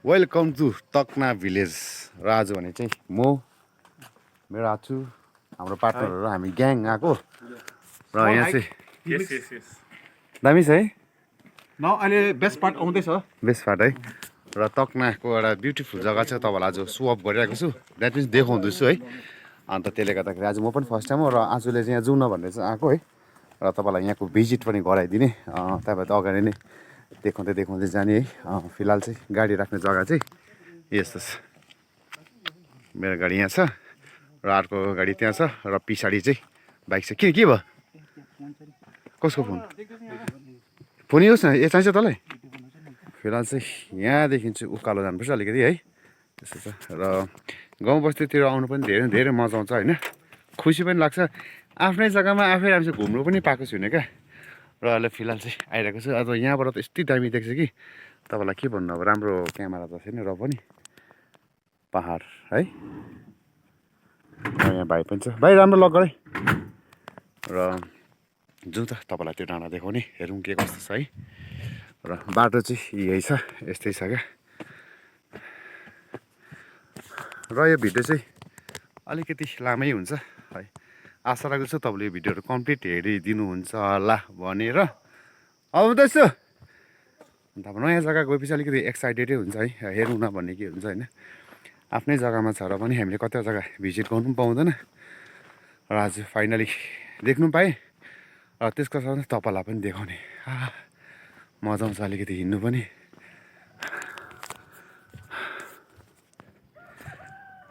welcome to तकना village र आज भने चाहिँ म मेरो आछु हाम्रो पार्टनरहरू हामी ग्याङ आएको र यहाँ चाहिँ दामी छ है न अहिले बेस्ट पार्ट आउँदैछ बेस्ट पार्ट है र तकनाको एउटा ब्युटिफुल जग्गा छ तपाईँलाई आज सो अप गरिरहेको छु द्याट मिन्स देखाउँदैछु है अन्त त्यसले गर्दाखेरि आज म पनि फर्स्ट टाइम हो र आजले चाहिँ यहाँ जाउँ न भनेर चाहिँ आएको है र तपाईँलाई यहाँको भिजिट पनि गराइदिने तपाईँ त अगाडि नै देखाउँदै जाने है फिलहाल चाहिँ गाडी राख्ने जग्गा चाहिँ यस्तो छ मेरो गाडी यहाँ छ र अर्को गाडी त्यहाँ छ र पछाडि चाहिँ बाइक छ के भयो कसको फोन फोन युज न ए चाहिन्छ तँलाई फिलहाल चाहिँ यहाँदेखि चाहिँ उकालो जानुपर्छ अलिकति है त्यस्तो छ र गाउँ बस्तीतिर आउनु पनि धेरै मजा आउँछ होइन खुसी पनि लाग्छ आफ्नै जग्गामा आफै राम्रोसँग घुम्नु पनि पाएको छुइनँ क्या र अहिले फिलहाल चाहिँ आइरहेको छु अब यहाँबाट त यति दामी देख्छ कि तपाईँलाई के भन्नु अब राम्रो क्यामेरा त छैन र पनि पहाड है यहाँ भाइ पनि छ भाइ राम्रो लग गरे र जाउँ त तपाईँलाई त्यो डाँडा देखाउने हेरौँ के कस्तो छ है र बाटो चाहिँ यही छ यस्तै छ क्या र यो भिडियो चाहिँ अलिकति लामै हुन्छ है आशा राख्दछु तपाईँले यो भिडियोहरू कम्प्लिट हेरिदिनुहुन्छ होला भनेर आउँदैछु अन्त अब नयाँ जग्गा गएपछि अलिकति एक्साइटेडै हुन्छ है हेरौँ न भन्ने के हुन्छ होइन आफ्नै जग्गामा छ र पनि हामीले कतिवटा जग्गा भिजिट गर्नु पनि पाउँदैन र आज फाइनली देख्नु पाएँ र त्यसको साथै तपाईँलाई पनि देखाउने मजा आउँछ अलिकति हिँड्नु पनि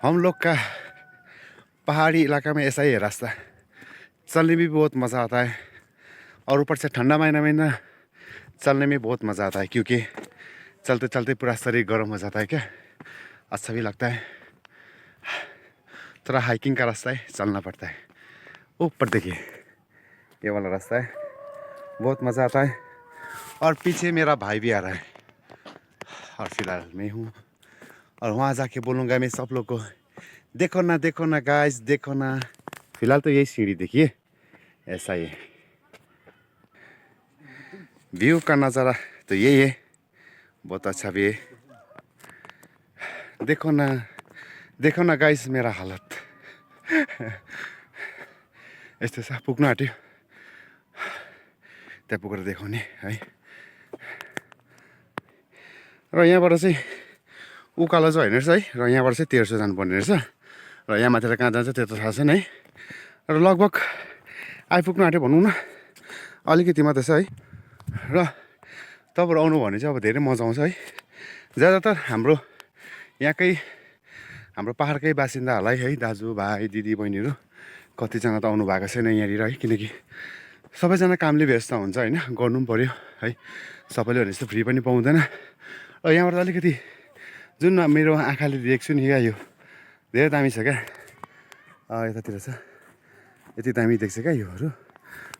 हम लोग का पहाड़ी इलाका में ऐसा ही है रास्ता चलने में भी बहुत मज़ा आता है और ऊपर से ठंडा महीना में ना चलने में बहुत मज़ा आता है क्योंकि चलते चलते पूरा शरीर गर्म हो जाता है क्या अच्छा भी लगता है थोड़ा हाइकिंग का रास्ता है चलना पड़ता है ऊपर देखिए ये वाला रास्ता है बहुत मज़ा आता है और पीछे मेरा भाई भी आ रहा है और फिलहाल मैं हूँ और वहाँ जाके बोलूँगा मैं सब लोग को देखो ना गाइस देखो ना फिलहाल तो यही सीढ़ी देखिए ऐसा ही है व्यू का नज़ारा तो यही है बहुत अच्छा भी है देखो ना गाइस मेरा हालत यस्तो छ पुग्नु आँट्यो त्यहाँ पुगेर देखाउने है र यहाँबाट चाहिँ उकालो चाहिँ होइन रहेछ है र यहाँबाट चाहिँ 1300 जानुपर्ने रहेछ र यहाँ माथि कहाँ जान्छ त्यो त थाहा छैन है र लगभग आइपुग्नु आँट्यो भनौँ न अलिकति मात्रै छ है र तपाईँहरू आउनु भने चाहिँ अब धेरै मजा आउँछ है ज्यादातर हाम्रो पाहाडकै बासिन्दाहरूलाई है दाजुभाइ दिदीबहिनीहरू कतिजना त आउनु भएको छैन यहाँनिर है किनकि सबैजना कामले व्यस्त हुन्छ होइन गर्नु पनि पऱ्यो है सबैले भने जस्तो फ्री पनि पाउँदैन र यहाँबाट अलिकति जुन मेरो आँखाले देख्छु नि क्या यो धेरै दामी छ क्या यतातिर छ यति दामी देख्छ क्या योहरू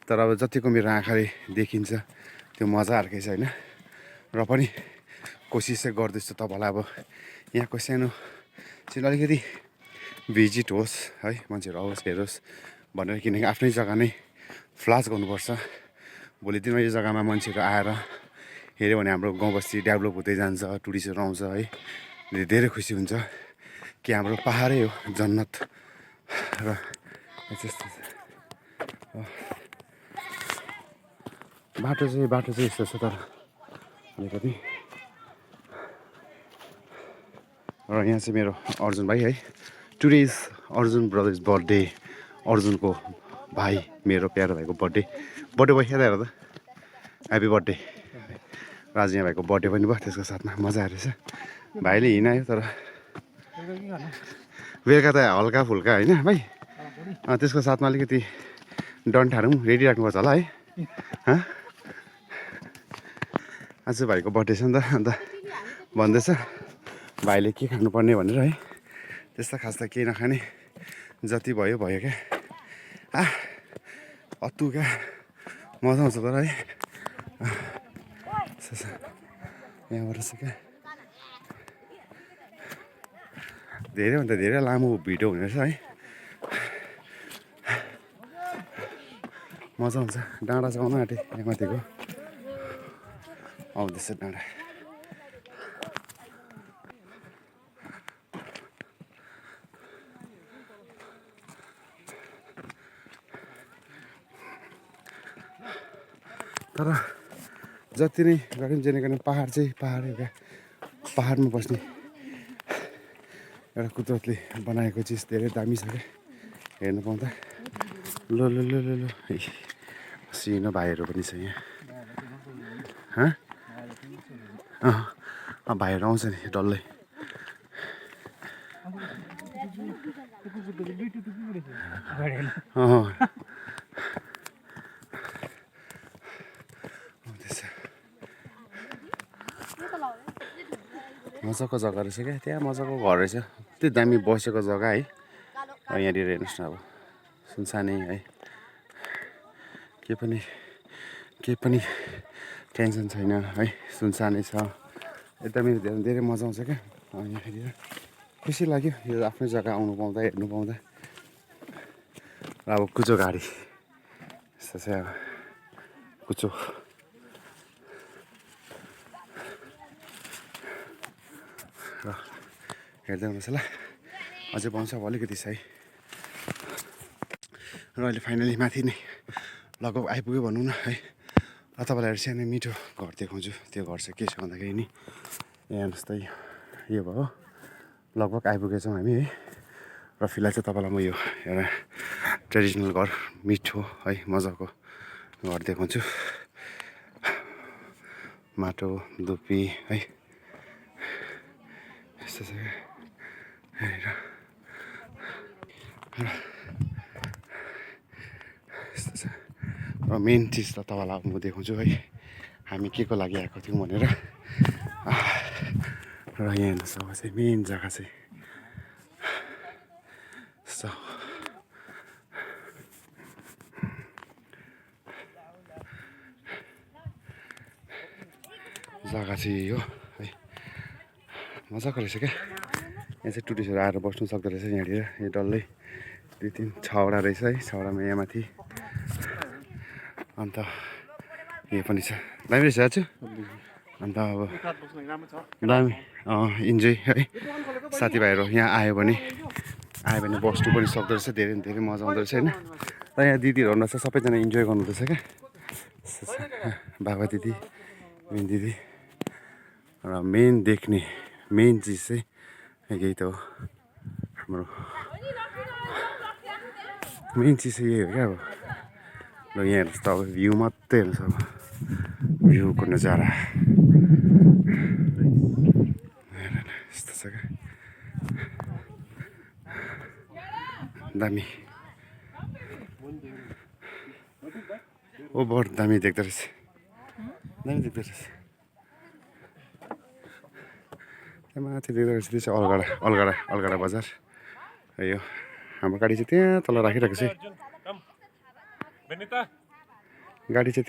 तर अब जतिको मेरो आँखाले देखिन्छ त्यो मजा अर्कै छ होइन र पनि कोसिस चाहिँ गर्दैछु तपाईँलाई अब यहाँको सानो चाहिँ अलिकति भिजिट होस् है मान्छेहरू आओस् हेरोस् भनेर किनकि आफ्नै जग्गा नै फ्लास गर्नुपर्छ भोलि दिनमा यो जग्गामा मान्छेहरू आएर हेऱ्यो भने हाम्रो गाउँ बस्ती डेभलप हुँदै जान्छ टुरिस्टहरू आउँछ है धेरै खुसी हुन्छ कि हाम्रो पाहाडै हो जन्नत र त्यस्तो बाटो चाहिँ यस्तो छ तर अलिकति र यहाँ चाहिँ मेरो अर्जुन भाइ है today is Arjun brothers birthday अर्जुनको भाइ मेरो प्यारो भाइको बर्थडे भयो हेर त ह्याप्पी बर्थडे राजु यहाँ भाइको बर्थडे पनि भयो त्यसको साथमा मजा आएर रहेछ भाइले हिँडायो तर बेलुका त हल्का फुल्का होइन भाइ त्यसको साथमा अलिकति डन्ठाहरू पनि रेडी राख्नुपर्छ होला है आज भाइको बर्थडे छ नि त अन्त भन्दैछ भाइले के खानुपर्ने भनेर है त्यस्ता खास त केही नखाने जति भयो क्या अत्तु क्या मजा आउँछ तर है यहाँबाट चाहिँ क्या धेरैभन्दा धेरै लामो भिडियो हुने रहेछ है मजा आउँछ डाँडा चाहिँ आउनु आँटेँ यहाँ माथिको आउँदैछ डाँडा तर जति नै गऱ्यौँ जेने गर्ने पाहाड चाहिँ पाहाडै हो क्या पाहाडमा बस्ने एउटा कुदरतले बनाएको चिज धेरै दामी छ क्या हेर्नु पाउँदा लो लो लो लो लो सिनो भाइहरू पनि छ यहाँ भाइहरू आउँछ नि डल्लै मजाको जग्गा रहेछ क्या त्यहाँ मजाको घर रहेछ त्यो दामी बसेको जग्गा है यहाँनिर हेर्नुहोस् न अब सुनसानै है केही पनि टेन्सन छैन है सुनसानै छ एकदमै धेरै मजा आउँछ क्या यहाँनिर खुसी लाग्यो यो आफ्नै जग्गा आउनु पाउँदा हेर्नु पाउँदा र अब कुचो गाडी यस्तो चाहिँ अब कुचो र हेर्दै हुनुहोस् ल अझै पाउँछ अब अलिकति छ है र अहिले फाइनली माथि नै लगभग आइपुग्यो भनौँ न है तपाईँलाई सानो मिठो घर देखाउँछु त्यो घर चाहिँ के छ भन्दाखेरि नि यहाँ हेर्नुहोस् त यो भयो लगभग आइपुगेछौँ हामी है र फिलहाल चाहिँ तपाईँलाई म यो एउटा ट्रेडिसनल घर मिठो है मजाको घर देखाउँछु माटो धुप्पी है यस्तो छ यस्तो छ र मेन चिज त तपाईँलाई अब म देखाउँछु है हामी के को लागि आएको थियौँ भनेर र यहाँ हेर्नुहोस् अब चाहिँ मेन जग्गा चाहिँ यस्तो जग्गा चाहिँ यही हो है मजाको रहेछ क्या यहाँ चाहिँ टुरिस्टहरू आएर बस्नु सक्दो रहेछ यहाँनिर यो डल्लै 2-3 6वटा रहेछ है 6वटामा यहाँ माथि अन्त यो पनि छ दामी रहेछ आज अन्त अब दामी इन्जोय है साथीभाइहरू यहाँ आयो भने बस्नु पनि सक्दो रहेछ धेरै मजा आउँदो रहेछ होइन र यहाँ दिदीहरू हुनुहुन्छ सबैजना इन्जोय गर्नुहुँदैछ क्या बाबा दिदी मेन दिदी र मेन देख्ने मेन चिज चाहिँ यही त हो हाम्रो मेन चिज चाहिँ यही हो क्या अब ल यहाँ हेर्नुहोस् त अब भ्यू मात्रै हेर्नुहोस् अब भ्यूको नजारा यस्तो छ क्या दामी ओभर दामी देख्दो रहेछ माथि देख्दो रहेछ त्यो चाहिँ अलगढा बजार यो हाम्रो गाडी चाहिँ त्यहाँ तल राखिरहेको छ गाडी चाहिँ